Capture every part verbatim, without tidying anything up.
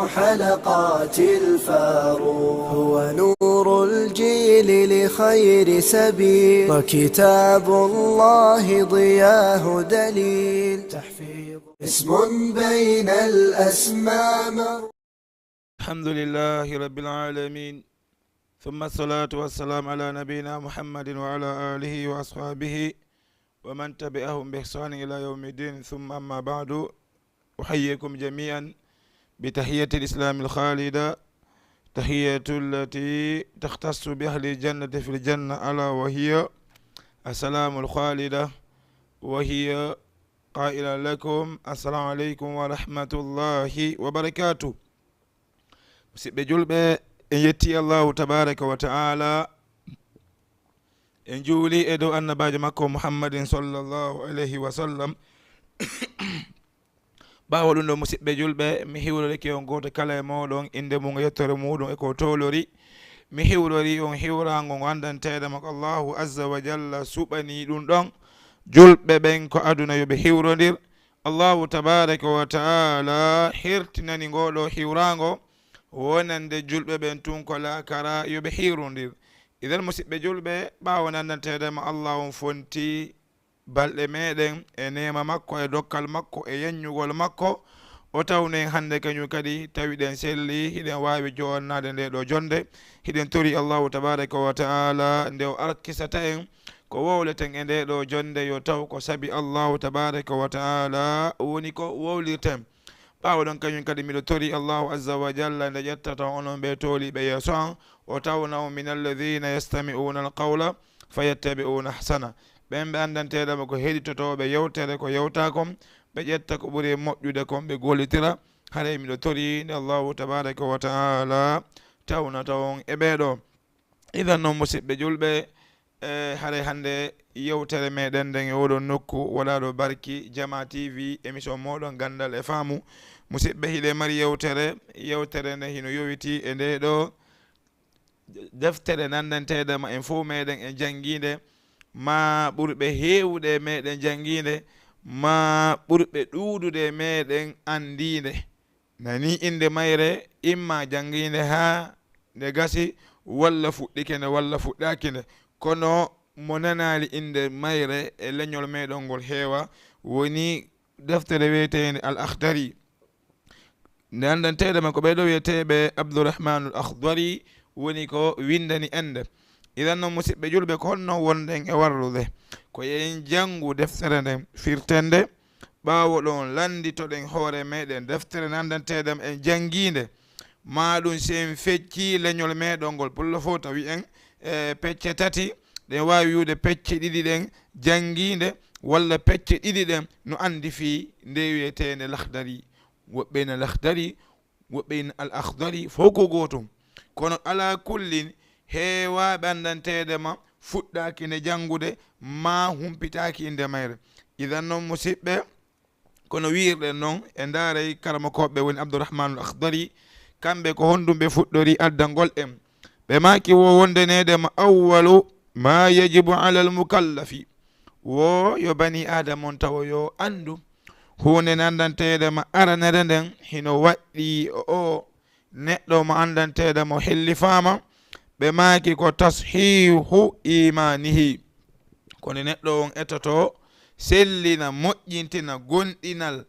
حلقات الفاروق، هو نور الجيل لخير سبيل، وكتاب الله ضياه دليل، تحفيظ اسم بين الأسماء مر- الحمد لله رب العالمين، ثم الصلاة والسلام على نبينا محمد وعلى آله وأصحابه ومن تبعهم بإحسان إلى يوم الدين، ثم أما بعد، أحييكم جميعا بتحية الإسلام الخالدة، تحية التي تختص بأهل الجنة في الجنة، ألا وهي السلام الخالدة، وهي قائلا لكم: السلام عليكم ورحمة الله وبركاته. Musidɓe julɓe, en yetti Allahu tabaraka wa ta'ala, en juuli e dow annabaajo makko Muhammadin sallallahu alayhi wa sallam. Ɓaawo ɗum ɗo, musidɓe julɓe, mi hiwrorike on gooto kala e mooɗon innde mum e yettoore muuɗum e ko tolori. Mi hiwrori on hiwraango ngo anndanteeɗo mo Allahu azza wa jalla suɓanii ɗum ɗon julɓe ɓen ko aduna yo ɓe hiwrondir. Allahu tabaraka wa ta'ala hertinani ngoo ɗoo hiwraango wonande julɓe ɓen tun ko laakara yo ɓe hiwrondir. Idan, musidɓe julɓe, ɓaawo nanndanteede ma Allah on fonti balɗe meɗen e neema makko e dokkal makko e yanñugol makko, o tawno en hannde kañum kadi tawiɗen selli, hiɗen waawi joonnaade ndee ɗoo jonnde. Hiɗen tori Allahu tabaraka wa ta'ala nde o arkisata en ko wowleten e ndee ɗoo jonnde yo taw ko sabi Allahu tabaraka wa ta'ala woni ko wowlirten. Ɓaawo ɗon, kañum kadi miɗo tori Allahu azza wa jalla nde ƴettata onon ɓe tooliiɓe yeeso an, o tawna on min alladhina yastami'una alqawla fayattabi'una ahsana. Ɓen ɓe anndanteeɗo mo ko heɗitotooɓe yewtere ko yewta kon, ɓe ƴetta ko ɓuri moƴƴude kon, ɓe gollitira. Haray miɗo tori nde Allahu tabaraka wa ta'ala tawnata on e ɓee ɗoo. Idan non, musidɓe julɓe, e haray hannde yewtere meɗen nden e oɗon nokku waɗaaɗo barki Jama T V, émission mooɗon Ganndal e Faamu. Musidɓe, hiɗen mari yewtere, yewtere nde hino yowiti e ndee ɗoo deftere nanndanteede ma en fow meɗen en janngiinde, maa ɓurɓe heewude e meɗen janngiinde, maa ɓurɓe ɗuuɗude e meɗen anndiinde. Nani innde mayre, imma janngiinde haa nde gasi, walla fuɗɗike nde, walla fuɗɗaaki nde. Kono mo nanaali innde mayre e leñol meɗen ngol heewa, woni deftere wiyeteende Al Akhdari. Nde anndanteeɗo men ko ɓee ɗoo wiyeteeɓe Abdurrahmanul Akhdari woni ko winndani en nde. Idan non, musidɓe julɓe, ko honno wonɗen e warrude? Ko yo en janngu deftere nden firten nde, ɓaawo ɗon lannditoɗen hoore meɗen deftere nanndanteeɗe en janngiinde. Maa ɗum si en feccii leñol meɗen ngol, pullo fof tawi en e pecce tati, ɗen waawi wi'ude pecce ɗiɗi ɗen janngiinde, walla pecce ɗiɗi ɗen no anndi fii nde wiyeteende Lakhdari. Woɓɓe ina Lakhdari, woɓɓe ina Al Akhdari, fof ko gootum. Kono alaa kullin, heewaaɓe anndanteeɗe ma fuɗɗaaki nde janngude, maa humpitaaki innde mayre. Idan non, musidɓe, kono wi'irɗen non, en ndaaray karamokooɓe woni Abdurrahmanul Akhdari, kamɓe ko honɗum ɓe fuɗɗori addangol en? Ɓe maaki wo wondaneede ma awwalu ma yajibu alal mukallafi. Wo yo bani Aadama on tawa yo anndu huunde nanndanteede ma aranere nden hino waɗɗii o, o neɗɗo mo anndanteeɗo mo hellifaama, ɓe maaki ko tashiihu imaanihi. Ko nde neɗɗo on etoto, sellina, moƴƴintina gonɗinal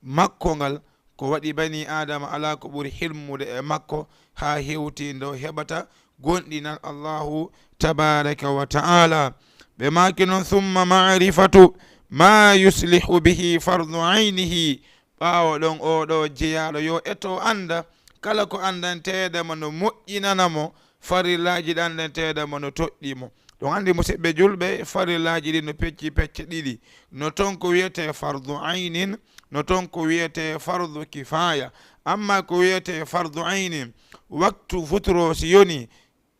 makko ngal, ko waɗi banii Aadama alaa ko ɓuri hilmude e makko, haa hewti nde o heɓata gonɗinal Allaahu tabaaraka wa ta'aala. Ɓe maaki non, "Summa ma'rifatu ma yuslihu bihi fardu aynihi." Ɓaawo ɗon, oo ɗoo jeyaaɗo yo eto annda kala ko anndanteeɗo mo no moƴƴinana mo, farillaaji ɗi anndanteeɗo mo no toɗɗii mo. Ɗon anndi, musiɓɓe julɓe, farillaaji ɗi no pecci pecce ɗiɗi. No ton ko wiyetee fardu aynin, no ton ko wiyetee fardu kifaaya. Ammaa ko wiyetee fardu aynin, waktu futuro si yonii,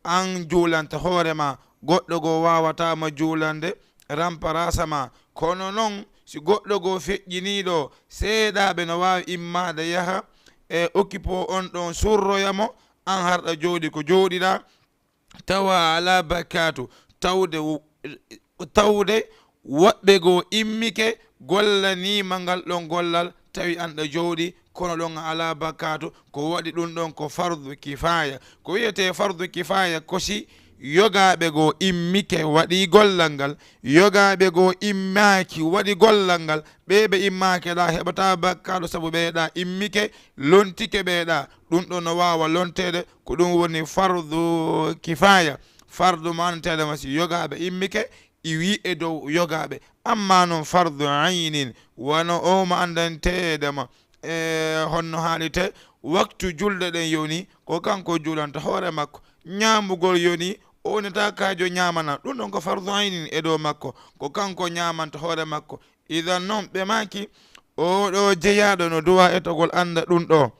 an juulanta hoore maa, goɗɗo goo waawataa ma juulande, remplace maa. Kono non, si goɗɗo goo feƴƴinii ɗoo, seeɗaaɓe no waawi immaade yaha e occupoo on ɗon, surroya mo, an harɗa jooɗi ko jooɗiɗaa, tawa alaa bakkaatu, tawde wo-, tawde woɓɓe goo immike gollaniima ngal ɗon gollal, tawi an ɗa jooɗii, kono ɗon a alaa bakkaatu, ko waɗi ɗun ɗon ko fardu kifaaya. Ko wi'etee fardu kifaaya ko si yogaaɓe goo immike waɗii gollal ngal, yogaaɓe goo immaaki waɗi gollal ngal, ɓee ɓe immaaki ɗa heɓataa bakkaatu sabu ɓee ɗa immike, lontike ɓee ɗa. Ɗun ɗon no waawa lonteede, ko ɗun woni fardu kifaaya. Fardu maananteede ma si yogaaɓe immike, iwi e dow yogaaɓe. Ammaa non fardu aynin, wano o ma anndanteede ma, e honno haalite, waktu julde ɗen yoni, ko kanko julanta hoore makko. Ñaamugol yoni, o wonata kaajo ñaamana. Ɗun ɗon ko fardu aynin e dow makko. Ko kanko ñaamanta hoore makko. Idan non ɓe maaki, oo ɗoo jeyaaɗo no duwaa etogol annda ɗun ɗoo.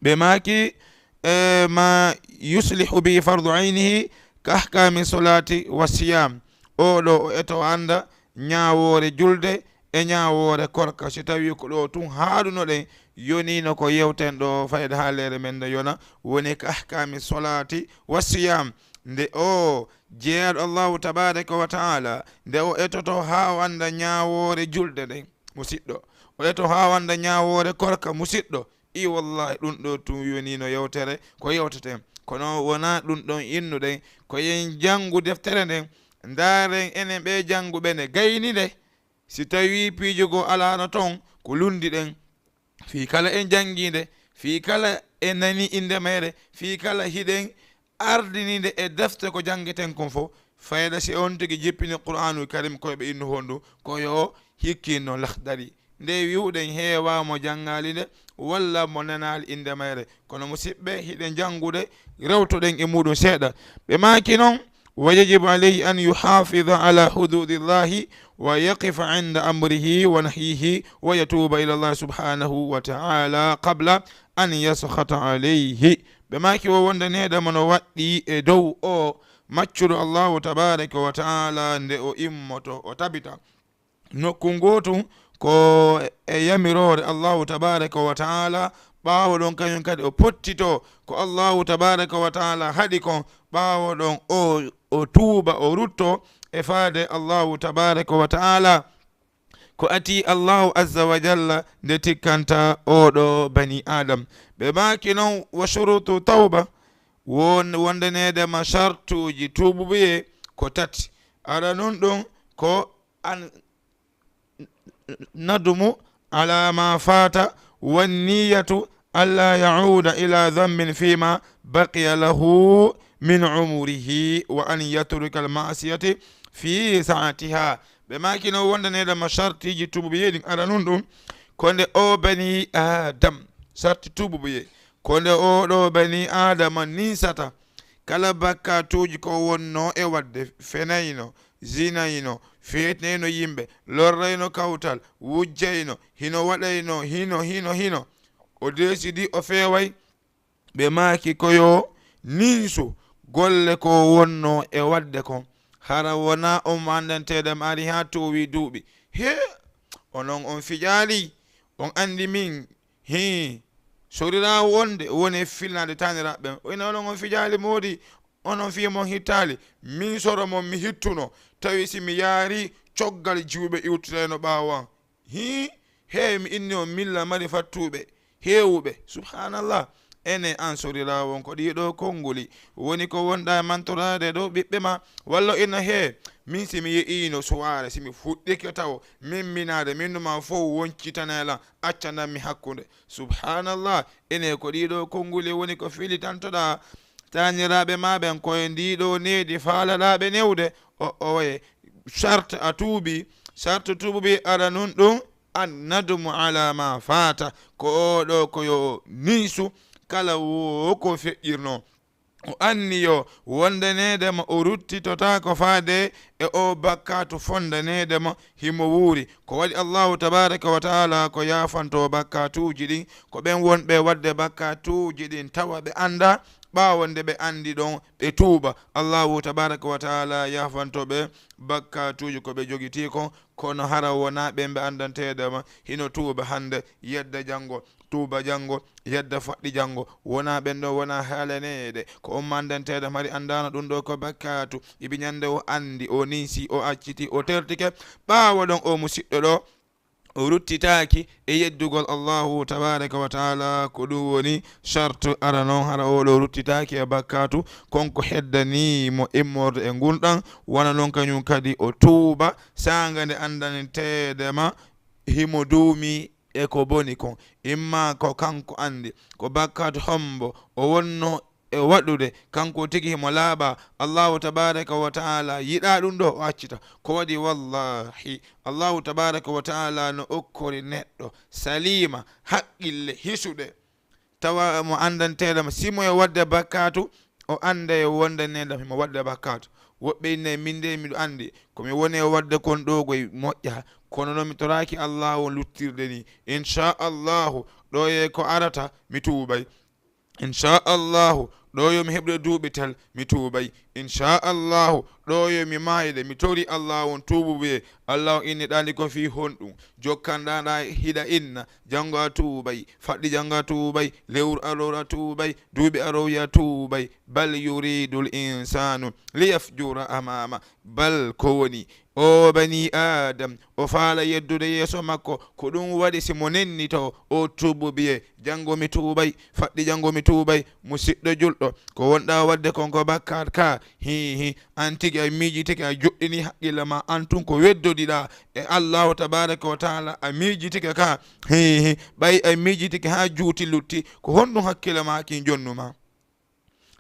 Ɓe maaki, e, ma yuslihu bihi fardu aynihi ka ahkami solati wa siyam. Oo ɗoo o eto annda ñaawoore julde e ñaawoore korka. Si tawii ko ɗoo tun haaɗunoɗen, yoniino ko yewten ɗoo fayda haaleere men nde yona, woni ka ahkami solati wa siyam. Nde o jeyaaɗo Allahu tabaraka wa taala, nde o etoto haa o annda ñaawoore julde nden, musiɗɗo. O eto haa o annda ñaawoore korka, musiɗɗo. I wallahi, ɗun ɗoo tun yoni no yewtere ko yewteten. Kono wonaa ɗun ɗon innuɗen, ko en janngu deftere nden, ndaaren enen ɓee jannguɓe nde gayni nde. Si tawii piiji goo alaano ton, ko lunndiɗen. Fii kala en janngii nde, fii kala en nanii innde mayre, fii kala hiɗen ardini nde e defte ko janngeten kon fow, fayda si on tigi jippini Qur'aanul Karim ko ɓe innu hondu, ko yo hikkinno Lahdari. Nde wi'uɗen heewaa mo janngaali nde, walla mo nanaali innde mayre. Kono musiɓɓe, hiɗen janngude, rewtoɗen e muuɗum seeɗa. Ɓe maaki non, ويجب عليه أن يحافظ على حدود الله ويقف عند أمره ونهيه ويتوب إلى الله سبحانه وتعالى قبل أن يسخط عليه. Ɓe maaki o wonde needama no waɗɗii e dow o maccuɗo Allahu tabaraka wa taala nde o immoto o tabita. Nokku ngootu ko e yamiroore Allahu tabaraka wa taala, ɓaawo ɗon kañum kadi o pottitoo ko Allahu tabaraka wa taala haɗi kon, ɓaawo ɗon o, o tuuba, o rutto e faade Allahu tabaraka wa taala. Ko ati Allahu azza wa jalla nde tikkanta oɗo bani Adam. Ɓe maaki non, wa shurutu tawba, won-, wondeneede ma shartuuji tuububuyee ko tati. Aɗa non ɗum ko an-, nadmu ala ma fata, wan niyatu alla yauda ila dhanbin fima baqiya lahu min umurihi, wa an yatruka al ma'siyati fi sa'atiha. Ɓe maaki non wonde neɗɗo ma shartiji tuubuɓe yeeɗin ara nun ɗum, ko nde o bani Adam, sarti tuubuɓe ye, ko nde oɗo bani Adama ninsata kala bakkatuuji ko wonno e wadde, fenayno, zinayno, feetinayno yimɓe, lorrayno kawtal, wujjayno, hino waɗayno, hino, hino, hino. O deesidi, o feeway. Ɓe maaki ko yo ninsu golle ko wonno e wadde kon. Hara wona on mo anndanteeɗo mo ari haa toowi duuɓi. Hee! Onon on fijaali, on anndi min. Hii! Soriraawo on de woni e filnaade taaniraaɓe ɓen. O ina onon on fijaali moodi, onon fii mon hittaali. Min soro mon mi hittuno. Tawi si mi yaari coggal jiwɓe iwtitayno ɓaawo an. Hii, hee, mi inni on milla mari fattuɓe heewuɓe. Subhanallah. Ene an soriraawo on ko ɗiɗo konnguli woni ko wonɗa e mantoraade ɗo ɓiɓɓe ma. Walla ina hee, min si mi yi'iino suwaare, si mi fuɗɗike tawo, min minaade, min numa fow woncitane lan, accanan mi hakkunde. Subhanallah. Ene ko ɗiɗo konnguli woni ko filitantoɗa taaniraaɓe ma ɓen ko e ndiɗo needi faalaɗa ɓe newde. O, o waye. Sart a tuubi, sartu tuubi ara nun ɗum, an nadmu ala ma fata, ko oɗo ko yo ninsu kala wo ko feƴƴirno. O anniyo wondaneede mo o ruttitotaako faade e o bakkatu fondaneede mo himo wuuri. Ko waɗi Allahu tabaraka wa taala ko yaafanto bakkatuuji ɗin, ko ɓen wonɓe wadde bakkatuuji ɗin tawa ɓe annda, ɓaawo nde ɓe anndi ɗon ɓe tuuba. Allahu tabaraka wa taala yaafanto ɓe bakkatuuji ko ɓe jogitii kon. Kono hara wonaa ɓen ɓe anndanteede ma, hino tuuba hannde, yedda janngo, tuuba janngo, yedda faɗɗi janngo. Wonaa ɓen ɗon, wonaa haalaneede. Ko on ma anndanteede mari anndaano ɗum ɗo ko bakkaatu. Ibi ñannde o anndi, o ninsi, o acciti, o tertike. Ɓaawo ɗon o musiɗɗo ɗo, o ruttitaaki e yeddugol Allahu tabaaraka wa taala, ko ɗun woni shartu arano, hara oo ɗoo ruttitaaki e bakkaatu, kon ko heddanii mo immorde e ngun ɗan, wano non kañun kadi o tuuba, saanga nde anndanteede ma himo duumii e ko boni kon. Imma ko kanko anndi ko bakkaatu hombo o wonno e waɗude, kanko tigi himo laaɓaa, Allahu tabaaraka wa taala yiɗaa ɗun ɗoo, o accita. Ko waɗi, wallaahi, Allahu tabaaraka wa taala no okkori neɗɗo saliima, haqqille hisuɗe, tawa mo anndanteeɗo mo, si mo e waɗde bakkaatu, o annda e wondaneeɗo himo waɗde bakkaatu. Woɓɓe inna e min de, miɗo anndi ko mi woni e waɗde kon ɗoo goy moƴƴaa, kono non mi toraaki Allahu on luttirde nii. Inchallahu, ɗoo e ko arata, mi tuubay. Inchallahu, ɗoo yo mi heɓude duuɓi tel, mi tuubay. Inchallahu, ɗoo yo mi maayude, mi tori Allahu on tuubuɓe. Allahu inni ɗaani ko fii honɗun? Jokkanɗaa ɗaa hiɗa inna, janngo a tuubay, faɗɗi janngo a tuubay, lewru arooru a tuubay, duuɓi arooji a tuubay. Bal yuridul insanu liyafjura amama. Bal ko woni, o bani Adam, o faala yeddude yeeso makko, ko ɗun waɗi si mo nennitoo, o tuubu biyee, janngo mi tuubay, faɗɗi janngo mi tuubay, musiɗɗo julɗo, ko wonɗaa waɗde kon ko bakkaat ka, hii, hii, an tigi a miijitike, a joɗɗini haqqille maa, an tun ko weddodiɗaa e Allahu tabaaraka wa taala, a miijitike ka, hii, hii, ɓay a miijitike haa juuti lutti, ko honɗun hakkille maa kin jonnu maa?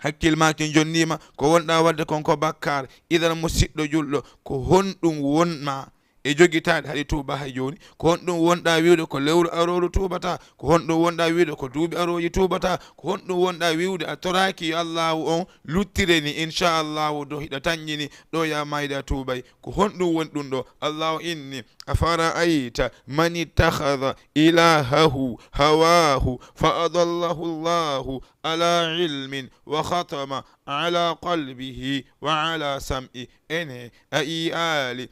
Hakkil maa kin jonniima, ko wonɗaa waɗde kon ko bakkaar. Idan, musiɗɗo julɗo, ko honɗun wonmaa e jogitaade haɗi tuuba hay jooni? Ko honɗun wonɗaa wi'ude ko lewru arooru tuubataa? Ko honɗun wonɗaa wi'ude ko duuɓi arooji tuubataa? Ko honɗun wonɗaa wi'ude a toraaki yo Allaahu on luttire ni, inchallahu, do hiɗa tanƴini, ɗo yaa maayde a tuubay? Ko honɗun woni ɗun ɗo? Allaahu inni, أفرأيت من اتخذ إلهه هواه فأضله الله على علم وختم على قلبه وعلى سمعه. Ene, a yi'aali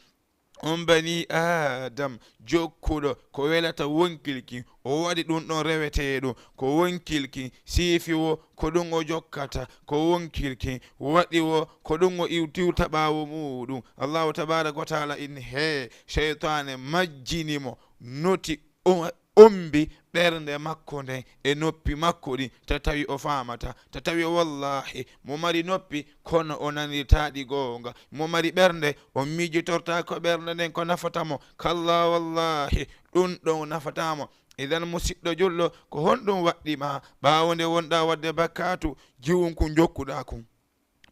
on banii Aadam jokkuɗo ko welata wonkil kin, o waɗi ɗun ɗon reweteeɗun, ko wonkil kin siifi wo ko ɗun o jokkata, ko wonkil kin waɗi wo ko ɗun o iwtiwta ɓaawo muuɗun. Allaahu tabaaraka wa taala inni, hee, seytaane majjini mo, noti o-, ombi ɓernde makko nden e noppi makko ɗin, ta tawi o faamataa, ta tawi wallaahi mo mari noppi, kono o nanirtaa ɗi goonga, mo mari ɓernde, o miijitortaa ko ɓernde nden ko nafata mo, kallaa wallaahi, ɗun ɗon nafataa mo. Idan, musiɗɗo julɗo, ko honɗun waɗɗi ma ɓaawo nde wonɗaa waɗde bakkaatu, jiwun kun jokkuɗaa kun?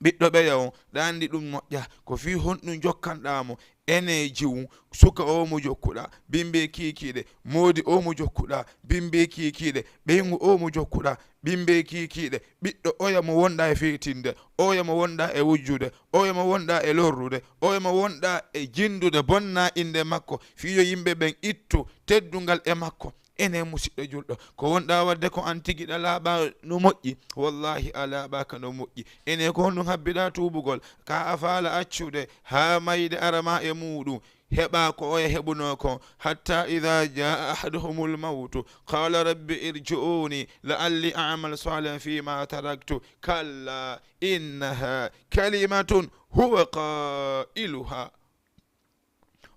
Ɓiɗɗo ɓeya on, ɗa anndi ɗun moƴƴaa. Ko fii honɗun jokkanɗaa mo? Ene jiwun, suka oo mo jokkuɗaa, bimbi e kiikiiɗe, moodi oo mo jokkuɗaa, bimbi e kiikiiɗe, ɓeyngu oo mo jokkuɗaa, bimbi e kiikiiɗe, ɓiɗɗo oya mo wonɗaa e feytinde, oya mo wonɗaa e wujjude, oya mo wonɗaa e lorrude, oya mo wonɗaa e jinndude bonnaa innde makko, fii yo yimɓe ɓen ittu teddungal e makko. Ene, musiɗɗo julɗo, ko wonɗaa waɗde ko an tigi ɗa laaɓaa no moƴƴi? Wallaahi, a laaɓaaka no moƴƴi. Ene, ko honɗun habbiɗaa tuubugol? Ka a faala accude haa mayde ara ma e muuɗun, heɓaa ko oya heɓunoo kon. حتى إذا جاء أحدهم الموت قال رب ارجعون لعلي أعمل صالحا فيما تركت. كلا إنها كلمة هو قائلها.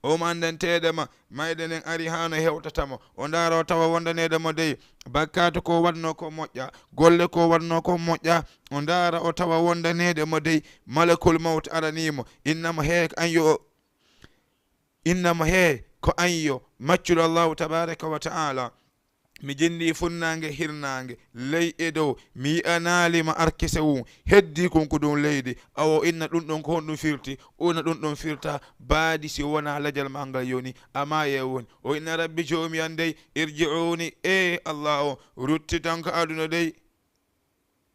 O mo anndanteede ma, mayde nden ari haa no hewtata mo. O ndaara o tawa wondaneede mo dey, bakkaatu ko waɗnoo ko moƴƴaa, golle ko waɗnoo ko moƴƴaa. O ndaara o tawa wondaneede mo dey, malakul mawt aranii mo, inna mo hee ko an yo, inna mo hee ko an yo maccuɗo Allaahu tabaaraka wa ta'aala. Mi jinndii funnaange, hirnaange, ley e dow, mi yi'anaali ma arkisewun, heddii kun ko ɗun leydi. Awa o inna ɗun ɗon ko honɗun firti? O inna ɗun ɗon firta baadi si wonaa lajal maa ngal yoni, a maayay woni. O inna, Rabbi Joomi an dey, irji'uuni, ee Allah o, ruttitan ka aduna dey.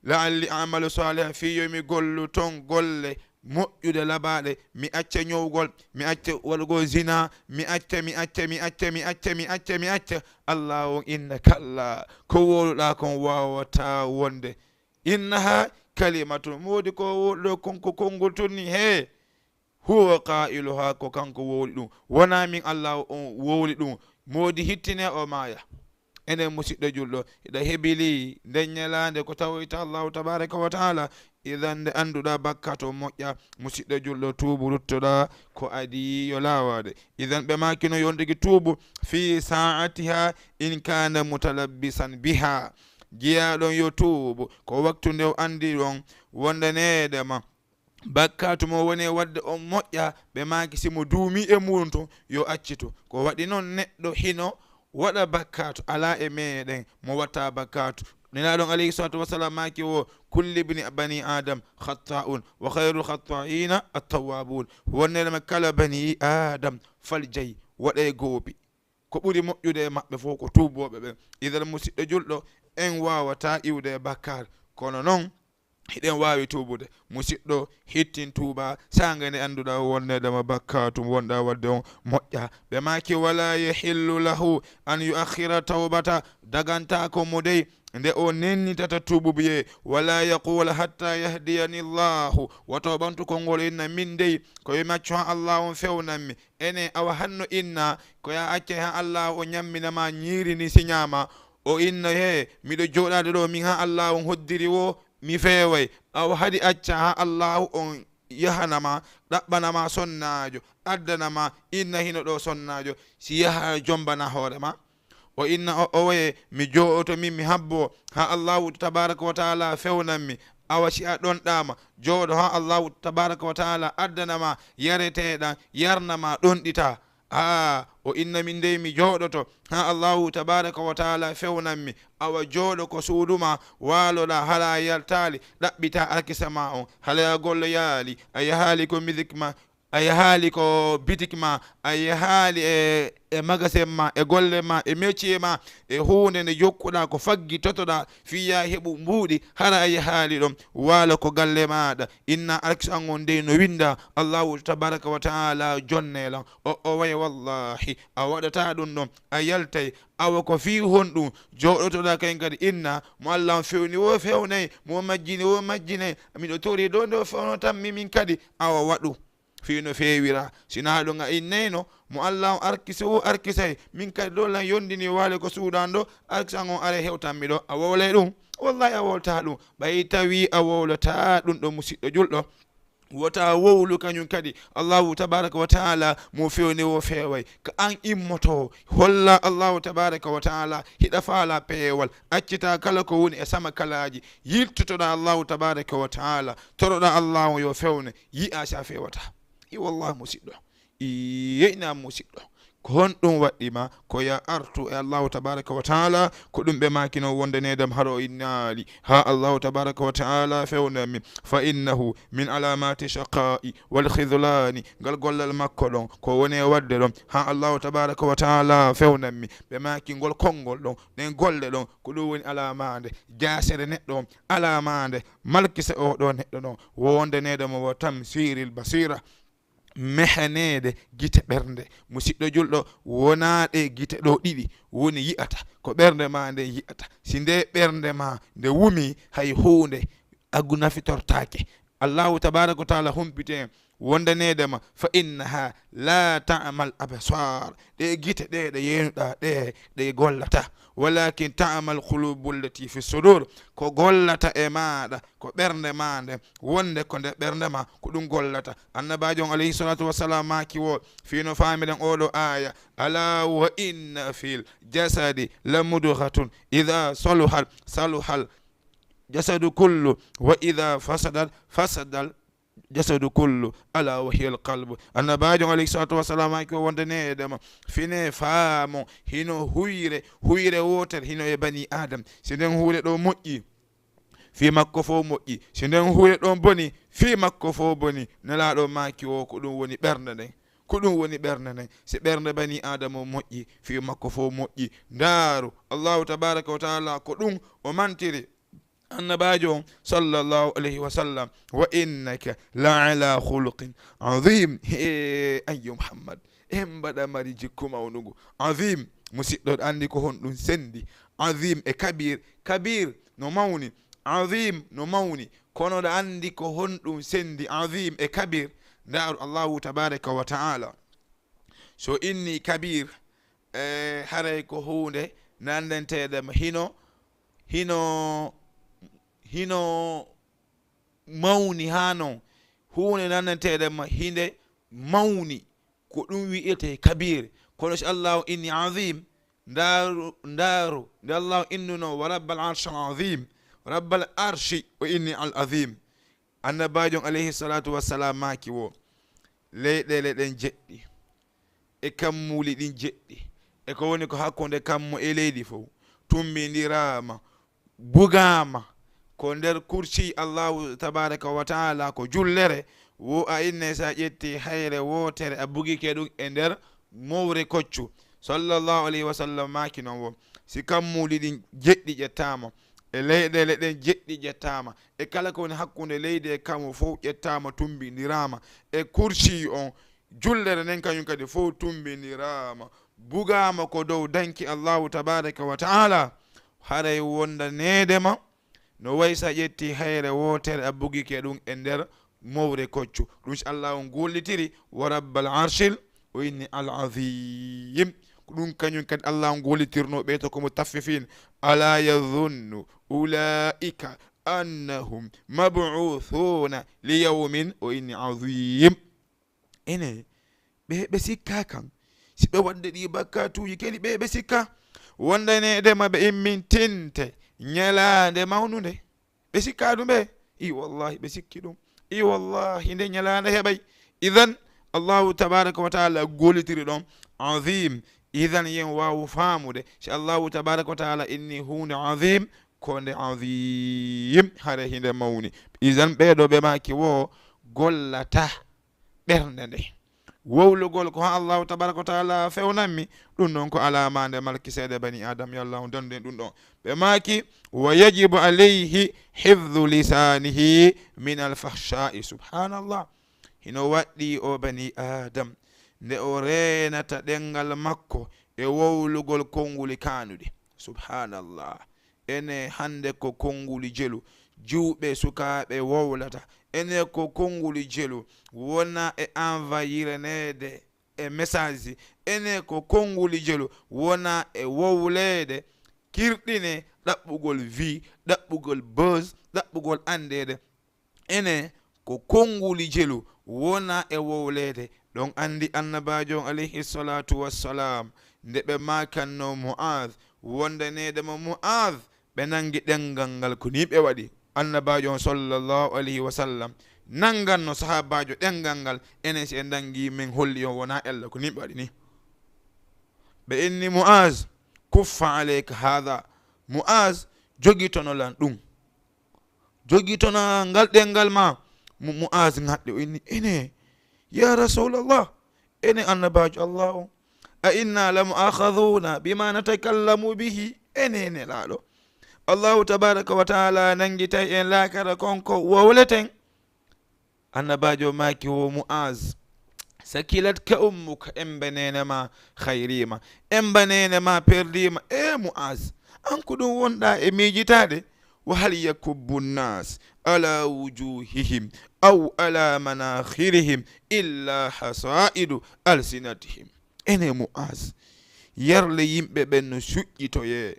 La'alli a'malu saalihan, fii yo mi gollu ton golle moƴƴuɗe labaaɗe, mi acca ñowgol, mi acca waɗugol zina, mi acca, mi acca, mi acca, mi acca, mi acca, mi acca. Allah on inna, kalla, ko wowluɗaa kon waawataa wonde. Innaha kalimatun, moodi ko wowluɗo kon ko konngol tun ni, hee. Huwa qaa'iluhaa, ko kanko wowli ɗun. Wonaa min Allaahu on wowli ɗun. Moodi hittinee o maaya. Enen musiɗɗo julɗo, hiɗa hebilii nden ñalaande ko tawoyta Allaahu tabaaraka wa ta'aala, Idan nde annduɗaa bakkaatu on moƴƴaa, musiɗɗo julɗo, tuubu, ruttoɗaa ko adii yo laawaade. Idan ɓe maakino yo on tigi tuubu, fi saa'atiha in kaana mutalabbisan biha. Jiyaaɗo on yo tuubu, ko waktu nde o anndi ɗon wondaneede ma. Bakkaatu mo woni e waɗde on moƴƴaa, ɓe maaki si mo duumii e muuɗum tun, yo accitu. Ko waɗi non neɗɗo hino waɗa bakkaatu, alaa e meɗen mo waɗataa bakkaatu. Nelaaɗo on alayhi salaatu wa salaam maaki wo, "Kullu ibni bani Adam khatta'un, wa khayrul khatta'ina at-tawwabun." Wonnde ma kala bani Adam faljay, waɗay goopi. Ko ɓuri moƴƴude e maɓɓe fof ko tuubooɓe ɓen. Idan musiɗɗo julɗo, en waawataa iwde e bakkaat, kono non hiɗen waawi tuubude. Musiɗɗo, hittin tuuba, saanga nde annduɗaa wonneede ma bakkaatu wonɗaa waɗde on moƴƴaa. Ɓe maaki, "Wala yahillu lahu an yu'akhkhira tawbata." Dagantaako mo dey nde o nennitata tuubu biyee, "Wala yaqula hatta yahdiyani Allahu." Woto o ɓantu konngol inna, "Min dey, ko yo mi accu haa Allaahu on fewnan mi." Ene, awa hanno inna, ko ya accay haa Allaahu o ñammina ma ñiiri ndi si ñaama. O inna, "Hee, miɗo jooɗaade ɗoo min haa Allaahu on hoddiri woo, mi feeway." Awa hadi acca haa Allaahu on yahana ma, ɗaɓɓana ma sonnaajo, addana ma, inna hino ɗoo sonnaajo, si yaha jombana hoore ma. O inna o, o waye, mi jooɗoto min, mi habbo, haa Allaahu tabaaraka wa taala fewnan mi. Awa si a ɗonɗaama, jooɗo haa Allaahu tabaaraka wa taala addana ma yareteeɗan, yarna ma ɗonɗitaa. Aa, o inna min dey mi jooɗoto haa Allaahu tabaaraka wa taala fewnan mi. Awa jooɗo ko suudu ma, waaloɗaa hara a yaltaali, ɗaɓɓitaa arkisa ma on. Hala a golloyaali, a yahaali ko mizik ma, a yahaali ko bitik ma, a yahaali e, e magasin ma, e golle ma, e métier ma, e huunde nde jokkuɗaa ko faggi totoɗaa, fii yaa heɓu mbuuɗi, hara a yahaali ɗon, waalo ko galle maaɗa. Inna arkisa an on dey no winnda, Allaahu tabaaraka wa taala jonnee lan. O, o way, wallaahi, a waɗataa ɗun ɗon, a yaltay. Awa ko fii honɗun jooɗotoɗaa kayen kadi? Inna, mo Alla on fewni woo fewnay, mo majjini woo majjinay, miɗo torii ɗoo nde o fewno tan mi min kadi, awa waɗu fii no feewira. Si naa ɗun a innayno, mo Alla on arkisi woo arkisay, min kadi ɗoo lan yondini waale ko suuɗan ɗoo, arkisa an on aray hewtan mi ɗoo, a wowlay ɗun? Wallaahi a wowlataa ɗun. Ɓay tawii a wowlataa ɗun ɗoo musiɗɗo julɗo, wota wowlu kañun kadi. Allaahu tabaaraka wa taala mo fewni woo feeway. Ka an immoto, holla Allaahu tabaaraka wa taala hiɗa faalaa peewal. Accitaa kala ko woni e sama kalaaji. Yiltotoɗaa Allaahu tabaaraka wa taala. Toroɗaa Allaahu yo fewne. Yi'aa si a feewataa. I wallaahi musiɗɗo. I yeynaa musiɗɗo. Ko honɗun waɗɗi ma? Ko ya artu e Allaahu tabaaraka wa taala, ko ɗun ɓe maakino wonde needam haro o innaali. Haa Allaahu tabaaraka wa taala fewnan mi. Fa innahu min alaamati shaqaa'i wal khidlaani. Ngal gollal makko ɗon, ko woni e waɗde ɗon, haa Allaahu tabaaraka wa taala fewnan mi. Ɓe maaki ngol konngol ɗon, ɗen golle ɗon, ko ɗun woni alaamaande jaasere neɗɗo on, alaamaande malkisa oo ɗoo neɗɗo ɗon, wonde needam o wa tamsiiril basiira. Mehaneede gite ɓernde. Musiɗɗo julɗo, wonaa ɗee gite ɗoo ɗiɗi woni yi'ata, ko ɓernde maa nden yi'ata. Si ndee ɓernde maa nde wumii, hay huunde agu nafitortaake. Allaahu tabaaraka wa taala humpiti en wondaneede ma, "Fa innaha la ta'mal absar." Ɗee gite ɗee ɗe yeenuɗaa ɗee, ɗe gollataa. "Walakin ta'mal qulubu allati fi sudur." Ko gollata e maaɗa, ko ɓernde maa nden, wonde ko nde ɓernde maa, ko ɗun gollata. Annabaajo on alayhi salatu wassalam maaki wo, fii no faamiren oo ɗoo aaya, "Ala wa inna fil jasadi la mudghatun, idha saluhat, saluhal jasadu kullu, wa idha fasadat, fasadal jasadu kullu, ala wa hiya al qalbu." Annabaajo on alayhi salatu wassalam maaki wo wonde needema, fine faamo, hino huyre, huyre wootere, hino e bani Adam. Si nden huyre ɗoo moƴƴi, fii makko fow moƴƴi. Si nden huyre ɗon boni, fii makko fow boni. Nelaaɗo maaki wo, ko ɗun woni ɓernde nden. Ko ɗun woni ɓernde nden. Si ɓernde bani Aadama moƴƴi, fii makko fow moƴƴi. Ndaaru, Allaahu tabaaraka wa taala ko ɗun o mantiri Annabaajo on, sallallahu alayhi wa sallam, "Wa innaka la ala khuluqin azim." He, ayyo Muhammad, en mbaɗa mari jikku mawnugu. Azim, musiɗɗo, ɗo anndi ko honɗun senndi. Azim e kabir. Kabir no mawni, azim no mawni. Kono ɗo anndi ko honɗun senndi azim e kabir. Ndaaru Allahu tabaraka wa ta'ala. So inni kabir, e, haray ko huunde nanndenteeɗe ma hino, hino, hino mawni haa non, huunde nannanteeɗe ma hinde mawni, ko ɗum wi'etee kabiir. Kono si Allaahu inni azim, ndaaru, ndaaru, nde Allaahu innuno, "Wa rabbal arshil azim, rabbal arshi," o inni al azim. Annabaajo on alayhi salatu wassalam maaki wo, leyɗeele ɗen jeɗɗi, e kammuuli ɗin jeɗɗi, e ko woni ko hakkunde kammu e leydi fow, tumbindiraama, bugaama ko nder kursi Allahu tabaraka wa taala, ko jullere. Wo a inne, sa ƴetti hayre wootere, a bugike ɗum e nder mowre koccu. Sallallahu alayhi wa sallam maaki non wo, si kammuuli ɗin jeɗɗi ƴettaama, e leyɗeele ɗen jeɗɗi ƴettaama, e kala ko woni hakkunde leydi e kammu fow ƴettaama, tumbindiraama, e kursi on, jullere nden kañum kadi fow tumbindiraama, bugaama ko dow danki Allahu tabaraka wa taala, haray wondaneede ma no way sa ƴetti hayre wootere a bugike ɗum e nder mowre koccu. Ɗum si Allahu on gollitiri, wa rabbal arshil, o inni al azim. Ko ɗum kañum kadi Allahu on gollitirno ɓe to ko mutaffifin. Ala yadhunnu ulaika annahum mab'uthuna li yawmin, o inni azim. Ene, ɓe, ɓe sikka kan. Si ɓe waɗde ɗi bakkatuuji kadi, ɓe, ɓe sikka. Wondaneede ma ɓe immintinte ñalaande mawnunde. Ɓe sikka ɗum ɓe. I wallahi, ɓe sikki ɗum. I wallahi, nde ñalaande heɓay. Idan, Allahu tabaraka wa taala gollitiri ɗon azim. Idan, yen waawu faamude. Si Allahu tabaraka wa taala inni huunde azim, ko nde azim. Hare hinde mawni. Idan, ɓee ɗoo ɓe maaki wo gollata ɓernde nde. Wowlugol ko haa Allahu tabaraka wa taala fewnanmi, ɗum ɗon ko alaamaande malki seede bani Adam, yo Allah on dandu en ɗum ɗon. Ɓe maaki, "Wa yajibu alayhi hifdhu lisanihi min al fahsha'i." Subhanallah. Hino waɗɗii o bani Adam, nde o reenata ɗemngal makko e wowlugol konnguli kaanuɗi. Subhanallah. Ene hannde ko konnguli jelu, jiwɓe sukaaɓe wowlata. Ene ko konnguli jelu wona e envahireneede e message. Ene ko konnguli jelu wona e wowleede, kirɗine, ɗaɓɓugol vie, ɗaɓɓugol buzz, ɗaɓɓugol anndeede. Ene ko konnguli jelu wona e wowleede. Ɗon anndi Annabaajo on, alayhi salatu wassalam, nde ɓe maakanno Mu'az, wondaneede mo Mu'az, ɓe nangi ɗemngal ngal. Ko nii ɓe waɗi. Annabaajo on, sallallahu alayhi wa sallam, nanganno sahaabaajo ɗemngal ngal. Enen, si en nangi, min holli on wonaa ella. Ko nii ɓe waɗi nii. Ɓe inni Mu'az, "Kuffa alayka haadha." Mu'az, jogitono lan ɗum. Jogitona ngal ɗemngal ma. Mu-, Mu'az ŋaɗɗi, o inni, "Ene, ya Rasulallah, ene Annabaajo Allah on, a inna la mu'akhadhuna bima natakallamu bihi?" Ene, Nelaaɗo, Allahu tabaraka wa taala nangitay en laakara kon ko wowleten. Annabaajo maaki wo Mu'az, "Sakilatka ummuka, emba neene ma hayrima, emba neene ma perdima." E Mu'az, an ko ɗum wonɗa e miijitaade? "Wa hal yakubbu nnas ala wujuhihim aw ala manakhirihim illa hasaidu alsinatihim." Ene Mu'az, yarle yimɓe ɓen no suƴƴitoyee,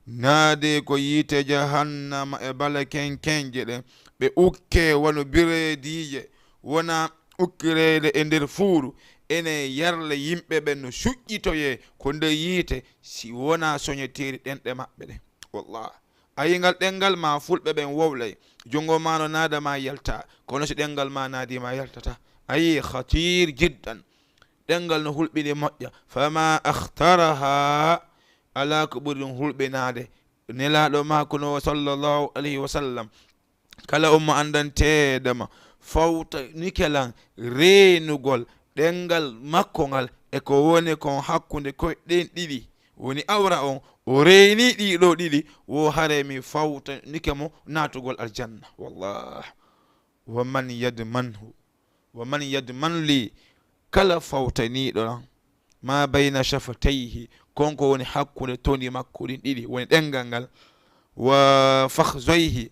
naadee ko yiite jahannama e bale kenkenje ɗen, ɓe ukkee wano bireediije, wona ukkireede e nder fuuru. Ene yarle yimɓe ɓen no suƴƴitoyee ko nder yiite, si wona soñeteeri ɗenɗe maɓɓe ɗen. Wallah. A yii ngal ɗemngal ma fulɓe ɓen wowlay, junngo ma no naada ma yalta, kono si ɗemngal ma naadi ma yaltata. A yii, khatir jiddan. Ɗemngal no hulɓini moƴƴa. Fama akhtaraha, alaa ko ɓuri ɗum hulɓinaade. Nelaaɗo maakuno, sallallahu alayhi wa sallam, kala umma anndanteeɗo ma fawtanike lan reenugol ɗemngal makko ngal e ko woni kon hakkunde koyɗe ɗen ɗiɗi, woni awra on, o reeni ɗii ɗoo ɗiɗi, wo haray mi fawtanike mo naatugol aljanna. Wallah. Wa man yadmanhu, wa man yadman li, kala fawtaniiɗo lan ma bayna shafatayhi, kon ko woni hakkunde tondi makko ɗin ɗiɗi, woni ɗemngal ngal, wa fakhzayhi,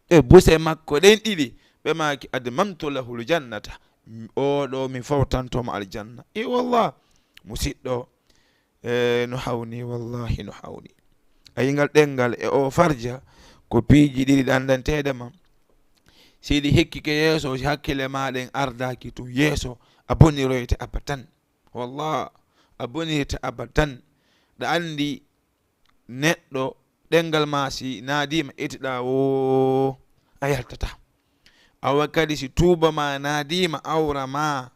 e buse makko ɗen ɗiɗi, ɓe maaki, "Admantu lahul jannata." Oo ɗoo mi fawtanto mo aljanna. E wallah, musiɗɗo, e no hawni, wallahi no hawni. A yii ngal ɗemngal e oo farja, ko piiji ɗiɗi ɗi anndanteeɗe ma. Si ɗi hekkike yeeso, si hakkille maa ɗen ardaaki tun yeeso, a boniroyte abadan. Wallah, a bonirte abadan. Ɗa anndi neɗɗo ɗenngal maa si naadiima etiɗaa woo, a yaltataa. Awa kadi si tuuba maa naadiima awra maa,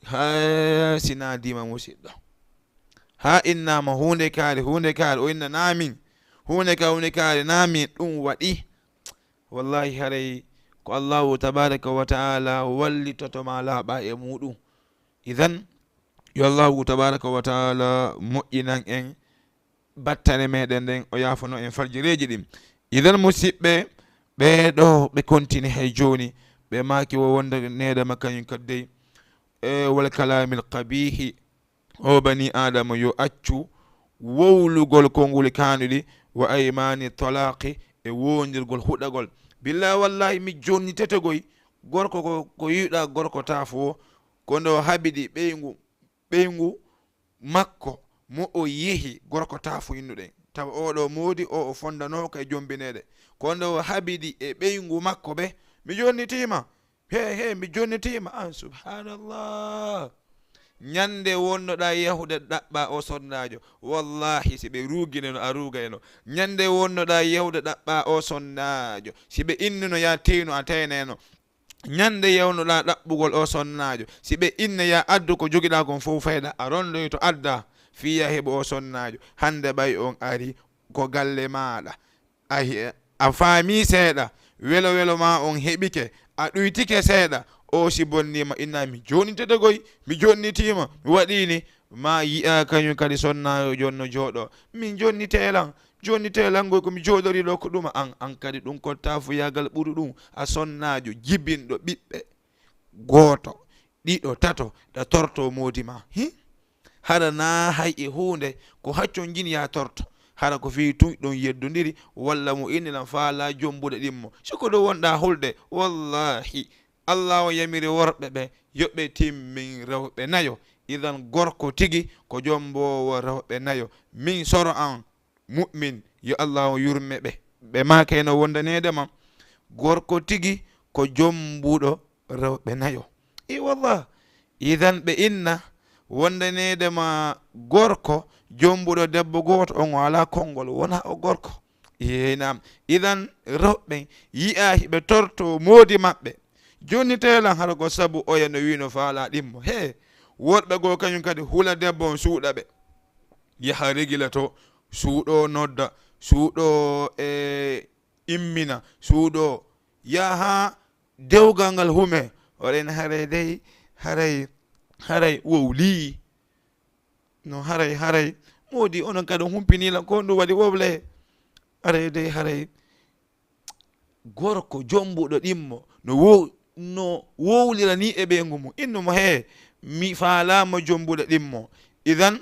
haa si naadiima musiɗɗo. Haa innaama huunde kaari, huunde kaari, o inna naa min. Huunde ka, huunde kaari naa min, ɗum waɗi. Wallahi haray ko Allahu tabaraka wa ta'ala wallitoto maa laaɓa e muuɗum. Idan, yo Allahu tabaraka wa ta'ala moƴƴinan en battane meɗen ɗen, o yaafano en faljireeji ɗin. Idan musiɓɓe, ɓee ɗoo ɓe kontini hay jooni, ɓe maaki wo wonde needama kañum kadi dey, e wal kalaamil qabiihi, o bani Aadama yo accu wowlugol konguuli kaanuɗi, wa aymaani talaaqi, e wondirgol huɗagol. Billahi wallahi mi jonnitete goy, gorko ko, ko yiɗa gorko taafo, ko ndo habidi ɓeyngu, ɓeyngu makko mo o yehi gorko taafo innuɗen. Tawa oɗo moodi o, o fondanooka e jombineede. Ko nde o habidi e ɓeyngu makko ɓe, mi jonnitiima. He, he, mi jonnitiima. An, subhanallah. Ñande wonnoɗaa yahude ɗaɓɓa o sonnaajo. Wallahi, si ɓe ruugineno, a ruugayno. Ñande wonnoɗaa yahude ɗaɓɓa o sonnaajo. Si ɓe innuno ya teyno, a teynayno. Ñande yawnuɗaa ɗaɓɓugol o sonnaajo, si ɓe inne ya addu ko jogiɗaa kon fow fayda, a rondoyto adda, fii ya heɓu o sonnaajo. Hande ɓay on ari ko galle maaɗa. A he-, a faamii seeɗa, welo welo maa on heɓike, a ɗuytike seeɗa, o si bonniima inna mi jonnitete goy, mi jonnitiima, mi waɗii ni, maa yi'a kañum kadi sonnaajo jonno jooɗo, min jonnitee lan, jonnitee lan goy ko mi jooɗorii ɗo ko ɗuma an, an kadi ɗum ko taafuyaagal ɓuru ɗum, a sonnaajo jibinɗo ɓiɓɓe, gooto, ɗiɗo, tato, ɗa torto moodi maa. Hi? Hara naa hay e huunde ko haccon jin yaa torto. Hara ko fii tun ɗon yeddondiri, walla mo inni lan faalaa jombude ɗimmo. Si ko ɗo wonɗaa hulde, wallahi, Allah on yamiri worɓe ɓe, yo ɓe timmin rewɓe nayo. Idan gorko tigi ko jomboowo rewɓe nayo. Min soro an, mu'min, yo Allah on yurme ɓe. Ɓe maakayno wondaneede ma. Gorko tigi ko jombuɗo rewɓe nayo. I wallah. Idan ɓe inna wondaneede ma gorko jombuɗo debbo gooto, on o alaa konngol, wonaa o gorko. Ee, naam. Idan rewɓe yi'aa hiɓe torto moodi maɓɓe. Jonnitee lan hara ko sabu oya no wiino faalaa ɗimmo. Hee, worɓe goo kañum kadi hula debbo on suuɗa ɓe. Yaha regila to, suuɗo nodda, suuɗo e immina, suuɗo yaha dewgal ngal hume. Waɗen haray dey, haray, haray wowlii. No haray, haray. Moodi onon kadi on humpinii lan ko honɗum waɗi wowle. Haray dey, haray. Gorko jombuɗo ɗimmo no wow-, no wowliranii e ɓeyngu mum. Innu mo, "Hee, mi faalaama jombuɗo ɗimmo." Idan,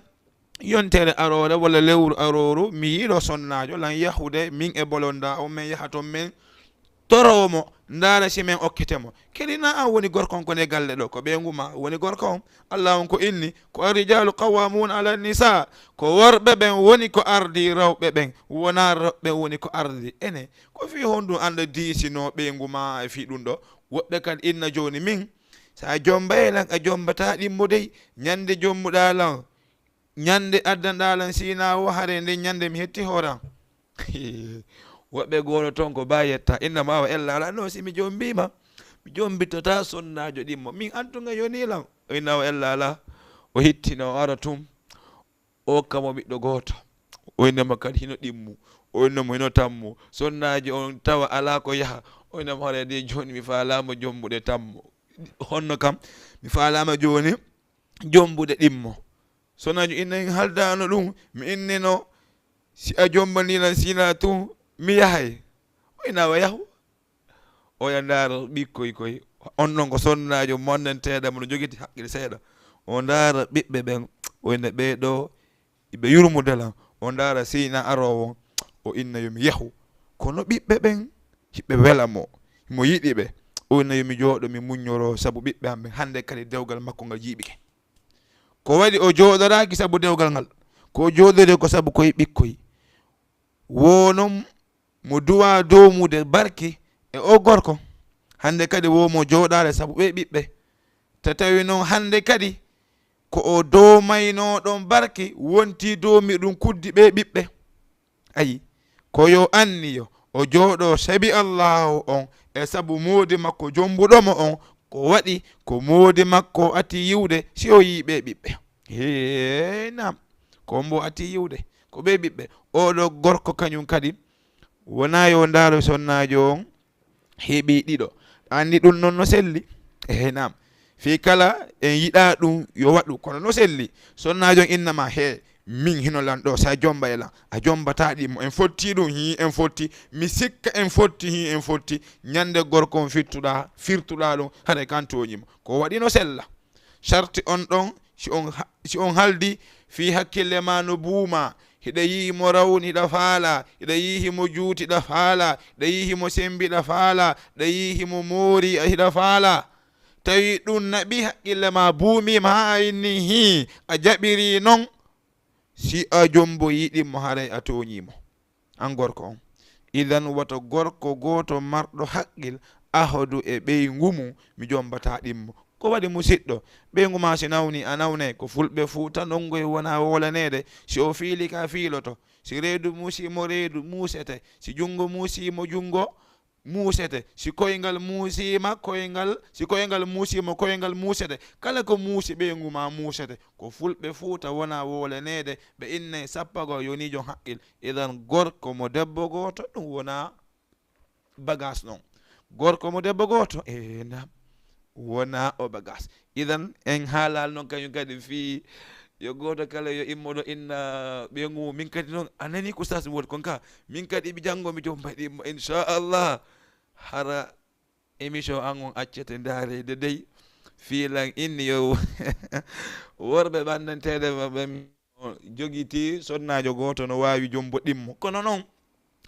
yontere aroore walla lewru arooru, mi yiɗo sonnaajo lan yahude, min e bolonda on, men yaha ton, men torowo mo, ndaara si men okkete mo. Kadi naa an woni gorko on, ko ne galle ɗo, ko ɓeyngu ma woni gorko on. Allah on ko inni, ko "Ar-rijaalu qawwaamuuna ala nisa." Ko worɓe ɓen woni ko ardii rewɓe ɓen, wonaa rewɓe ɓen woni ko ardii enen. Ko fii honɗun an ɗa diisinoo ɓeyngu maa e fii ɗun ɗoo? Woɓɓe kan inna jooni min, si a jombayay lan, a jombataa ɗimmo dey, ñande jombuɗaa lan, ñande addanɗaa lan siinaa woo, haray nden ñande mi hetti hoore an. Woɓɓe goono ton ko baa yetta, inna ma wa ella alaa, no si mi jombiima, mi jombitotaa sonnaajo ɗimmo. Min antunga yonii lan, o inna wa ella alaa, o hittina, o ara tun. O hokka mo ɓiɗɗo gooto. O inna mo kadi hino ɗimmu. O inna mo hino tammu. Sonnaajo on tawa alaa ko yaha. O inna mo haray dey jooni mi faalaama jombude tammo. Honno kam? Mi faalaama jooni jombude ɗimmo. Sonnaajo inna en haldaano ɗum. Mi innino si a jombanii lan siinaa tun mi yahay. O inna wa yahu. Oya ndaara ɓikkoy koy. On non ko sonnaajo monnanteeɗo mo no jogiti haqqil seeɗa. O ndaara ɓiɓɓe ɓen. O inna ɓee ɗoo iɓe yurmude lan. O ndaara siinaa aroowo on. O inna yo mi yahu. Kono ɓiɓɓe ɓen hiɓe wela mo. Himo yiɗi ɓe. O inna yo mi jooɗo mi muññoroo sabu ɓiɓɓe am ɓen. Hande kadi dewgal makko ngal jiiɓike. Ko waɗi o jooɗoraaki sabu dewgal ngal. Ko o jooɗori ko sabu koye ɓikkoy. Wo non mo duwaa doomude barki e o gorko. Hannde kadi wo mo jooɗaade sabu ɓee ɓiɓɓe. Te tawi non hannde kadi ko o doomaynoo ɗon barki wontii doomi ɗum kuddi ɓee ɓiɓɓe. Ayi, ko yo anniyo o jooɗoo sabi Allaahu on e sabu moodi makko jombuɗo mo on, ko waɗi ko moodi makko ati yiwde si o yii ɓee ɓiɓɓe. Hee, naam, ko mbo ati yiwde, ko ɓee ɓiɓɓe. Oɗo gorko kañum kadi wonaa yo ndaaro sonnaajo on heɓi ɗiɗo. Anndi ɗum non no selli? Ehe, naam. Fii kala en yiɗaa ɗum yo waɗu, kono no selli? Sonnaajo on innama, "He, min hino lan ɗo, sa jomba e lan." A jombata ɗimmo. En fotti ɗum, hii, en fotti. Mi sikka en fotti, hii, en fotti. Ñande gorko on firtuɗaa, firtuɗaa ɗum, haray kan tooñi mo. Ko waɗi no sella. Sarti on ɗon, si on ha-, si on haldi fii hakkille maa no buuma, hiɗa yi'i mo rawni, hiɗa faala, hiɗa yi'i himo juuti, hiɗa faala, hiɗa yi'i himo sembi, hiɗa faala, hiɗa yi'i himo moori, hiɗa faala. Tawi ɗum naɓi hakkille maa buumiima haa a inni hii, a jaɓiri non, si a jomboyii ɗimmo haray a tooñii mo. An gorko on. Idan woto gorko gooto marɗo haqqil ahodu e ɓeyngu mum, mi jombataa ɗimmo. Ko waɗi musiɗɗo? Ɓeyngu maa si nawni, a nawnay. Ko fulɓe Fuuta nongoy wona wowlaneede. Si o fiili ka fiiloto. Si reedu muusi mo reedu muusete. Si junngo muusi mo junngo muusete. Si koyngal muusi ma koyngal, si koyngal muusi mo koyngal muusete. Kala ko muusi ɓeyngu maa muusete. Ko fulɓe Fuuta wona wowlaneede. Ɓe innay sappagol yoni jon haqqil. Idan gorko mo debbo gooto, ɗum wona bagaas non. Gorko mo debbo gooto, e naam, wona o bagaas. Idan en haalaali non kañum kadi fii yo gooto kala yo immo ɗo inna ɓeyngu mum. Min kadi non, a nani ko sas mi woni kon ka. Min kadi mi janngo mi jomba ɗimmo, inchallah. Hara émission an on accete ndaareede dey. Fii lan inni yo worɓe ɓannanteeɓe maɓɓe jogitii sonnaajo gooto no waawi jombo ɗimmo. Kono non,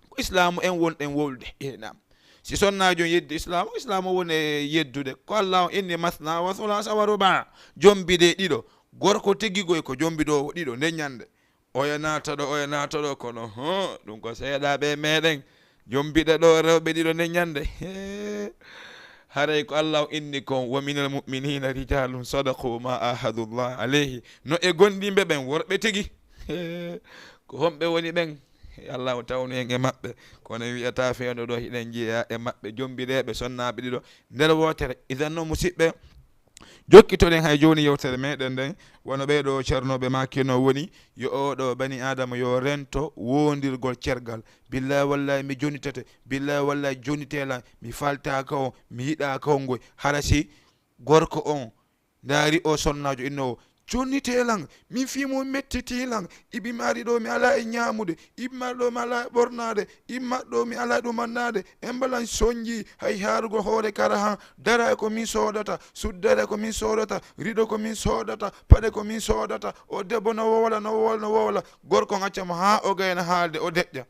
ko Islaamu en wonɗen wowlude. E naam. Si sonnaajo on yeddi Islaamu, Islaamu woni e yeddude. Ko Allah on inni, "Masna wa sulaasa wa rubaa." Jombide ɗiɗo. Gorko tigi goy ko jombidoowo ɗiɗo nden ñande. Oya naata ɗo, oya naata ɗo, kono, huh, ɗum ko seeɗaaɓe e meɗen. Jombiɗe ɗo rewɓe ɗiɗo nden ñande. Hee. Haray ko Allah o inni kon, "Wa minal mu'minina rijalun sadaqu ma ahadullah alayhi." No e gomɗinɓe ɓen worɓe tigi. Ko homɓe woni ɓen? Allah o tawnu en e maɓɓe. Kono en wi'ata fewndo ɗo hiɗen jeyaa e maɓɓe jombiɗeeɓe sonnaaɓe ɗiɗo nder wootere. Idan no musiɓɓe, jokkitoɗen hay jooni yewtere meɗen nden. Wano ɓee ɗo ceernooɓe maakino woni yo oo ɗo bani Aadama yo rento wondirgol cergal. Billahi wallahi mi jonnitete. Billahi wallahi jonnitee lan. Mi faltaaka on, mi yiɗaaka on ngoy. Hara si gorko on ndaari o sonnaajo innoowo, "Jonnitee lan, min fii mo mettitii lan. Ibi maari ɗo mi alaa e ñaamude. Ibi maari ɗo mi alaa e ɓornaade. Ibi maari ɗo mi alaa e ɗumannaade. Emba lan sonji hay haarugol hoore kara han. Dara e ko min soodata. Suddere ko min soodata. Rido ko min soodata. Paɗe ko min soodata." O debbo no wowla, no wowla, no wowla. Gorko on acca mo haa o gayna haalde, o deƴƴa.